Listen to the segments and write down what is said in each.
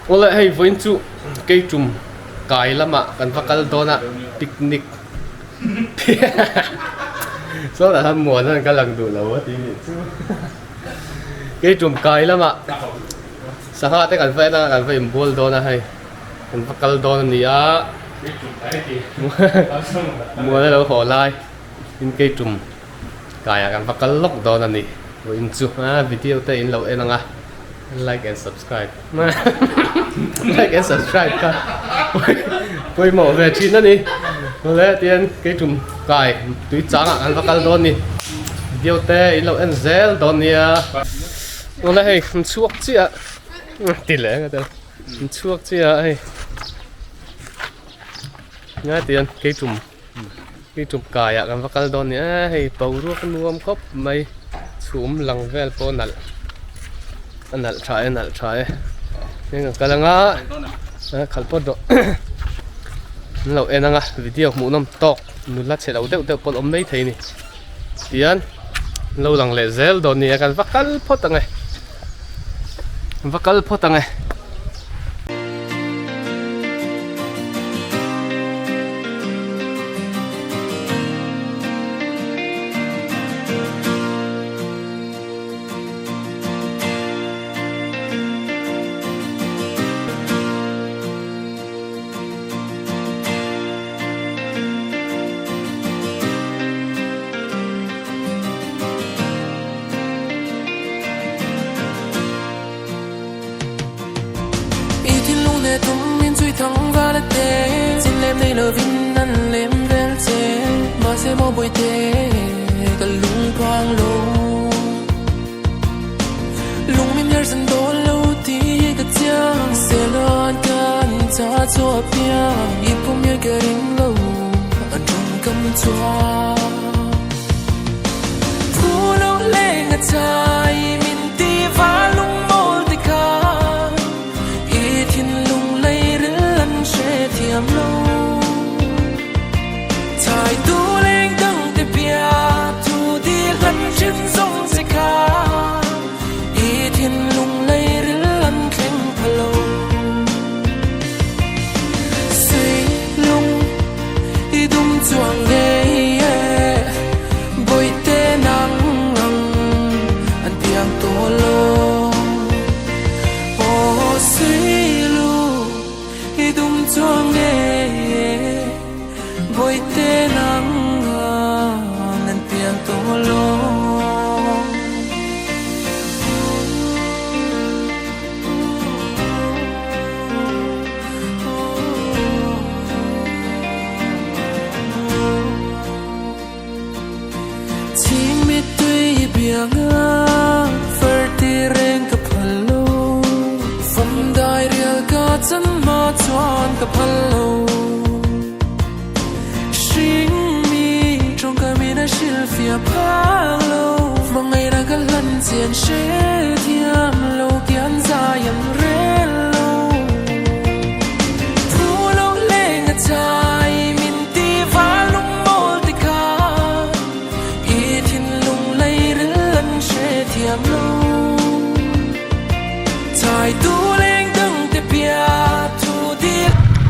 Awle hei vawiin chu keitum kai lamah kan va kal dawn a picnic sawtah hian muan hian ka lang duh lo a ti nih chu keitum kai lamah sangha te kan va en a kan va inbual dawn a hei kan va kal dawn a ni a muan a lo haw lai in keitum kaiah kan va kal lawk dawn a ni vawiin chu a video te in lo en ang a like and subscribe like and subscribe kha pawimawh ve thin a ni awle tihian keitum kai tui changah kan va kal dawn a ni video te in lo en zel dawn nia awle hei an chhuak chiah a ti leh ang a tel an chhuak chiah a hei ngai tihian keitum Hei tum kaiah kan va kal dawn a ni e hei boruak nuam khawp mai chhum lang vel pawh a nalh a nalh tha e a nalh tha e heng kan kal anga khalh pawt rawh an lo en anga video hmuh nawm tawk nula chhe lo deuh deuh pawh an awm mai thei a ni tihian an lo lang leh zel dawn a ni a kan va kal phawt ang e va kal phawt ang e.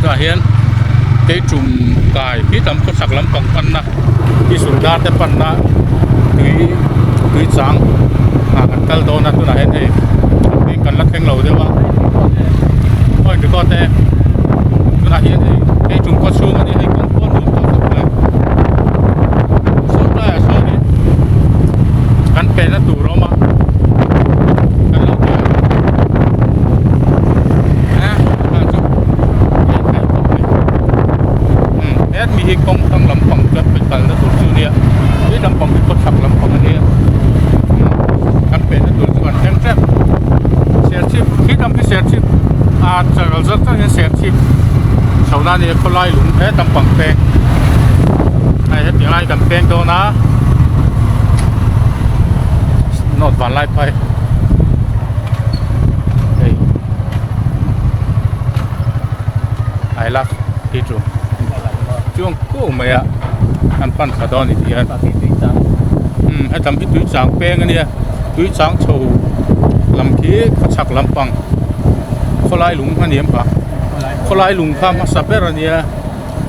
Tunah hian keitum kai khi tam khawchhak lampang panna hi sundar te panna tui tui chang ah kan kal dawn a tunah hian hei heng kan la thleng lo deuh a aw in record e tunah hian hei keitum khaw chhung a nia hei kawng pawh a nuam tawh khawp mai saw tlaiah sawnin kan pelna tur a awm a kan lo ti a a kha chu a inhnaih khawp mai umm hetmi hi kawng hrang lampang chuan kalna tur chu a nia tui lampang hi khawchhak lampang a nia kan pelna tur chu kan thleng tep serchhip khi lam khi serchhip a chal zawk zawk hian serchhip chho na a nia khawlai lung he lampang peng hei hetiang lai kan peng dawn a note van lai phai hei I love tih chu chuang kuau mai a an pan thla dawn a ni tih hian umm hetam hi tui chang peng a nia tui chang chho lam khi khawchhak lampang. Khawlai lung a ni em kha? Khawlai lung kha hmasa ber a nia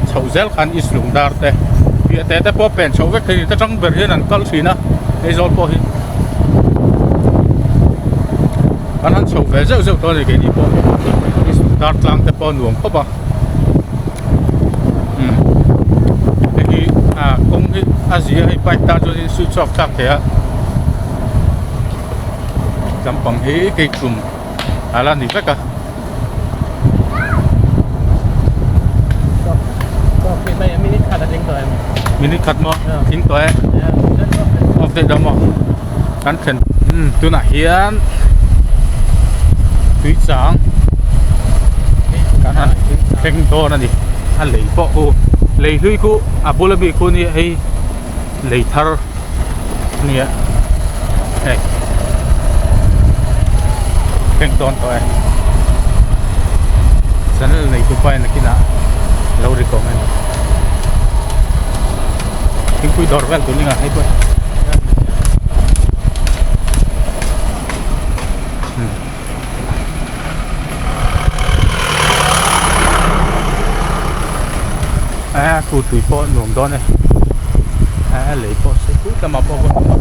chhoh zel khan East Lungdar te piah te te pawh pen chhoh vek thei a ni ta tang ber hian an kal thin a Aizawl pawh hi an han chhoh ve zeuh zeuh tawh a ni keini pawh East Lungdar tlang te pawh a nuam khawp a umm hei hi ah kawng hi a zia hei bike tan chuan in switch off thlak thei a lampang hi keitlum a la ni vek a. Minute khat maw tling tawh e off daih dawn maw kan thlen umm tunah hian tui chang kan han thleng dawn a ni a lei pawh khu lei hlui khu a bula mi khu nia hei lei thar a nia hei thleng dawn tawh e channel nei tu pa in nakinah lo recommend thingpui dawr vel tur ninga hei pawh a khu tui pawh nuam dawn e a lei pawh se khut lamah pawh khawn awm a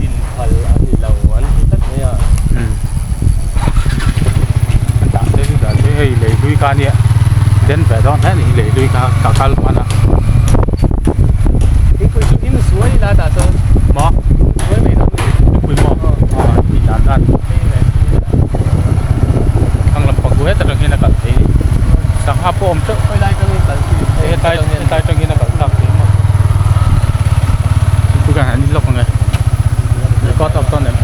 in phal a ni lo an ti tlat mai a umm a dah te chu dah te hei lei hlui kha ania den ve dawn hle a ni lei hlui kha ka kal hman a thingpui chu in suai ila tah chuan maw suai mai dawn a ni thingpui maw aw tih dan dan. Thlang lam pang chu heta tang hian a kal thei a ni sangha pawh a awm teuh hei hetlai hetlai tang hian a kal thlak thei maw thingpui khan han in lawk ang e record off dawn em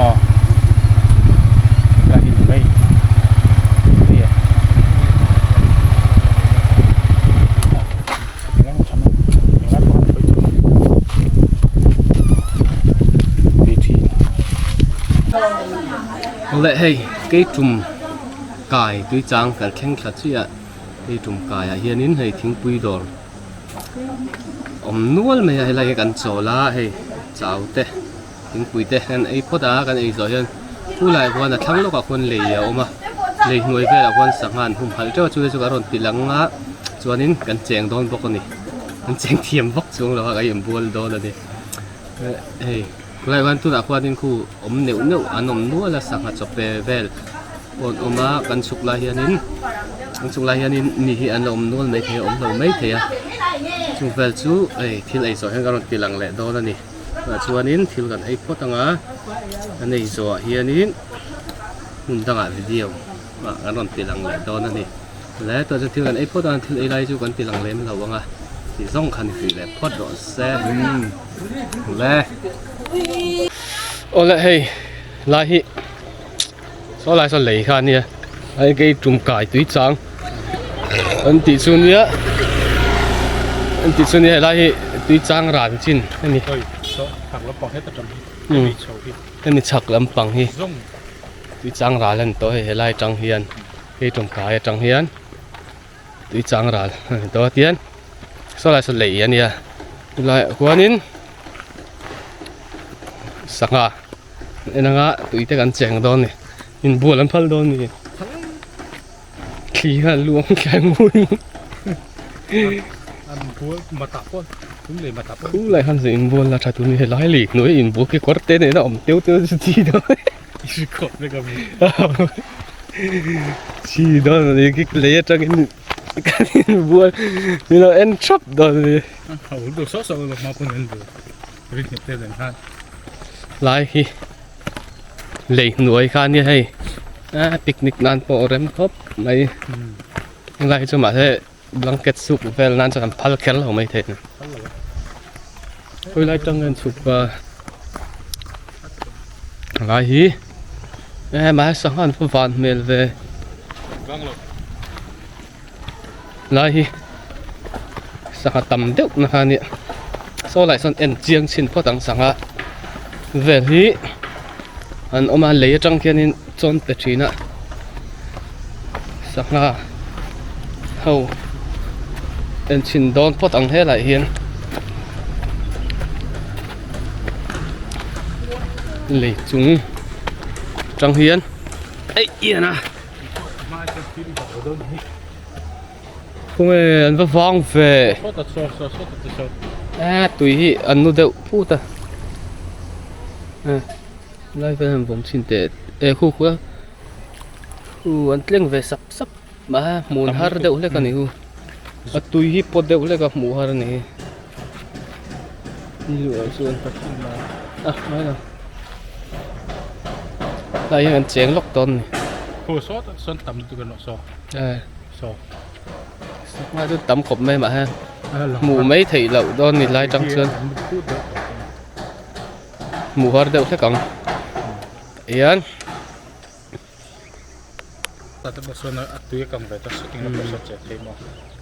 aw helai hi ni mai ni e. Awle hei keitum kai tui chang kan thleng thla chiah a keitum kaiah hianin hei thingpui dawr awm nual mai a helai hi kan chawl a hei chau te. Thingpui te kan ei phawt a, kan ei zawh hian khulaiah khuan a thlang lawkah khuan lei a awm a, lei hnuai velah khuan sangha an humhalh teuh a chu chu a rawn ti lang a chuanin kan cheng dawn bawk a ni kan cheng thiam vak chuang lo a kan inbual dawn a ni hei khulaiah khuan tunah khuanin khu awm neuh neuh an awm nual a sangha chawpe vel pawh an awm a kan chhuk lai hianin kan chhuk lai hianin mi hi an la awm nual maithei a awm lo maithei a chung vel chu hei thil ei zawh hian kan rawn ti lang leh dawn a ni. Tah chuanin thil kan ei phawt ang a kan ei zawhah hianin hmun dangah video ah kan rawn ti lang leh dawn a ni le tah chuan thil kan ei phawt ang a thil ei lai chu kan ti lang lem lo ang a tih zawng khan hrilh leh phawt rawh se le awle hei lai hi saw lai saw lei kha a nia hei kei tum kai tui chang an tih chu nia an tih chu nia helai hi tui chang ran chin a ni hemi chhak lampang hi tui chang ral a ni tawh hei helai atang hian hei tum kai atang hian tui chang ral a ni tawh a tian saw lai saw lei a nia chulaiah khuanin sangha. En anga tui te kan cheng dawn ni inbual an phal dawn ni thli khan luang thlai ngun khu lai khan chu inbual la tha tur ni helai lei hnuai inbual khi kawr te nen a awm teu teu chu chi dawn chi dawn a ni khi lei atangin kan inbual min lo en thap dawn a ni. Lai hi lei hnuai kha ania hei a picnic nan pawh a rem khawp mai helai hi chu mahse blanket suk vel nan chuan an phal kher lo mai thei a ni khawi lai tang nge an chhuk a lai hi e mahse sangha an va van hmel ve lai hi sangha tam deuh na kha ania saw lai sawn en chiang chhin phawt ang sangha vel hi an awm a lei atang khianin chawn pe thin a sangha ho en chhin dawn phawt ang helaiah hian. Lei chung tang hian eih ian a khawnge an va vang ve eh tui hi an nu deuh phut a eh lai vel han vawm chhin teh eh khu khu a khu an tleng ve sap sap a hmun har deuh hlek a ni hu a tui hi pawt deuh hlek a hmuh har a ni hi. Lai hian an cheng lawk dawn a ni. Khu sawtah sawn tam lutuk an awh saw. Eh. Saw. Sangha chu tam khawp mai mah he. Hmuh mai theih loh dawn ni lai tang chuan. Hmuh har deuh hlek ang. Hian.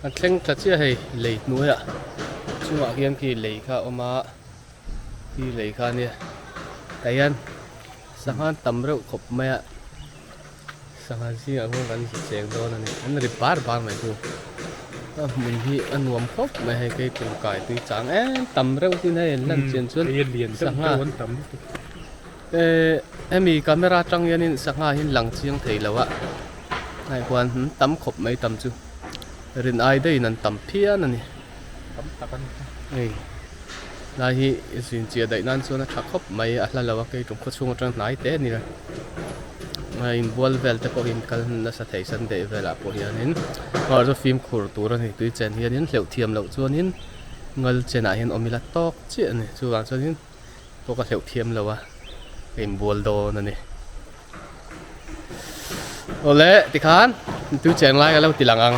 An thleng tla chiah hei lei hnuaiah chungah hian khi lei kha a awm a khi lei kha ania tah hian sangha an tam reuh khawp mai a sangha zingah khuan kan zut cheng dawn a ni an ri bar bar mai chu a hmun hi a nuam khawp mai hei kei tangkai tui chang em tam reuh tin hei an lan chian chuan sangha. Ehh hemi camera atang hianin sangha hi lang chiang thei lo a hei huan hnam tam khawp mai tam chu rin ai daihin an tam phian a ni tam tak a ni hei lai hi zin chiah daih nan chuan a tha khawp mai a hla lo a kei tum khawchhung atang hnai te a ni a a inbual vel te pawh hi an kal nasa thei sunday velah pawh hianin chu fimkhur tur a ni tui chen hianin hleuh thiam loh chuanin ngal chenah hian awm ila tawk chiah a ni chuvang chuanin. Pawh ka hleuh thiam lo a, ka inbual dawn a ni. Awle tikhan tui cheng lai ka lo ti lang ang.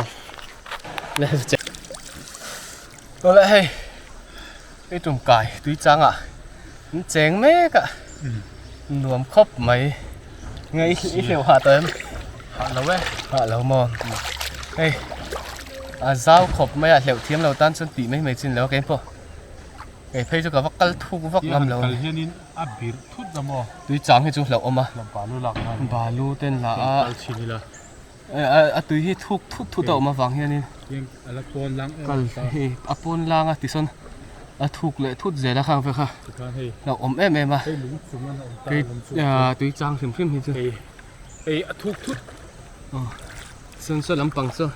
Awle hei hei tum kai tui chang ah an cheng mek a, nuam khawp mai. Nge i hleuh hah tawh em? Hah lo e. Hah lo maw? Hei a zau khawp mai a, hleuh thiam lo tan chuan tih mai mai chin lo a keipawh. Kei phei chu ka va kal thuk vak ngam lo. Kal hianin a birh thut a maw? Tui chang hi chu hlauh awm a. Balu lak nan. Balu ten la a. Kal chhin ila. A tui hi thuk thut thut a awm avang hianin. A la pawn lang em em ta. Kal a pawn lang a tisawn a thuk leh thut zel a khang ve kha. Tikhan hei. Hlauh awm em em a. Hei lung chung an awm ta lung chung. Tui chang hrim hrim hi chu. Hei hei a thuk thut. Aw sawn saw lampang saw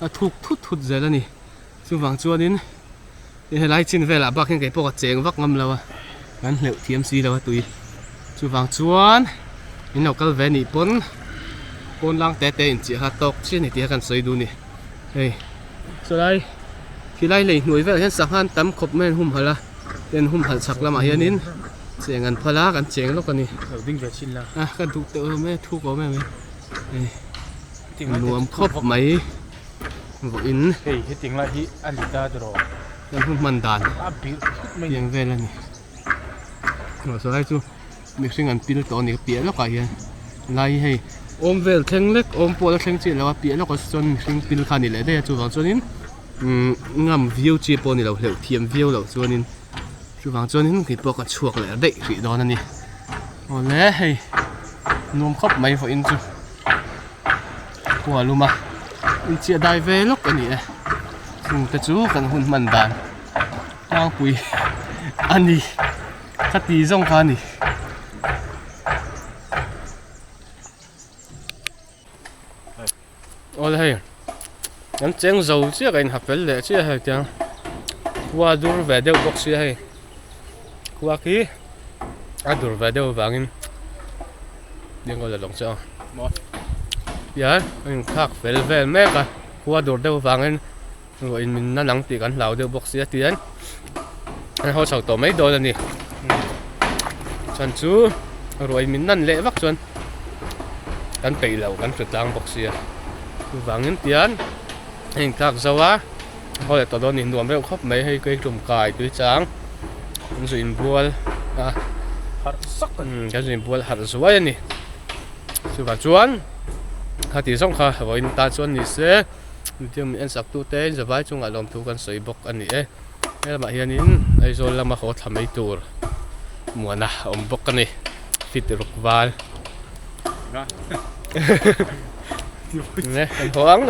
a thuk thut thut zel a ni. Chuvang chuanin helai chin velah bak hian kei pawh ka cheng vak ngam lo a, kan hleuh thiam si lo a tui. Chuvang chuan in lo kal ve nih pawn pawn lang te te inchiah kha tawk chiah a ni tih kha kan sawi duh a ni. Hei chulai khilai lei hnuai velah hian sangha an tam khawp mai an humhalh a, ten humhalh chhak lamah hianin cheng an phal a, kan cheng lawk a ni. Lo ding ve chin la. A ka duh teuh lo mai a, thuk awm em em hei nuam khawp mai. Vawiin Hei heting lai hi a ni ta tiraw? Kan hun hman dan A birh thut mai tiang vel a ni. Mahse lai chu mihring an pil tawh a ni ka piah lawkah hian lai hi hei awm vel thleng lek awm pawh la thleng chiah lo a piah lawkah chuan mihring pil kha a ni leh daih a chuvang chuanin umm ngam viau chi pawh a ni lo hleuh thiam viau loh chuanin chuvang chuanin kei pawh ka chhuak leh daih hrih dawn a ni. Awle hei nuam khawp mai vawiin chu. Khua lum a inchiah dai ve lawk a ni e chung te chu kan hun hman dan tlangpui a ni ka ti zawng kha a ni. Awle hei kan cheng zo chiah ka inha fel leh chiah hei tiang khua dur ve deuh bawk sia hei khua khi a dur ve deuh avangin enkawl la lawng chiah ang tihian a inthlak fel vel mek a khua dur deuh avangin ruah in min nan ang tih kan hlau deuh bawk sia tihian an haw chho tawh mai dawn a ni chuan chu ruah in min nan leh vak chuan kan peih loh kan hre tlang bawk sia chuvangin tihian a inthlak zo a haw leh tawh dawn a ni nuam reuh khawp mai hei kei tum kai tui chang an zu inbual a harh zak a ni kan zu inbual harh zuai a ni chuvang chuan khati zawng kha vawiin tan chuan ni se. Video min en sak tute in zavai chungah lawmthu kan sawi bawk a ni e. He lamah hianin Aizawl lama haw thla mai tur muana a awm bawk a ni. Fit ruk val. Ne kan haw ang.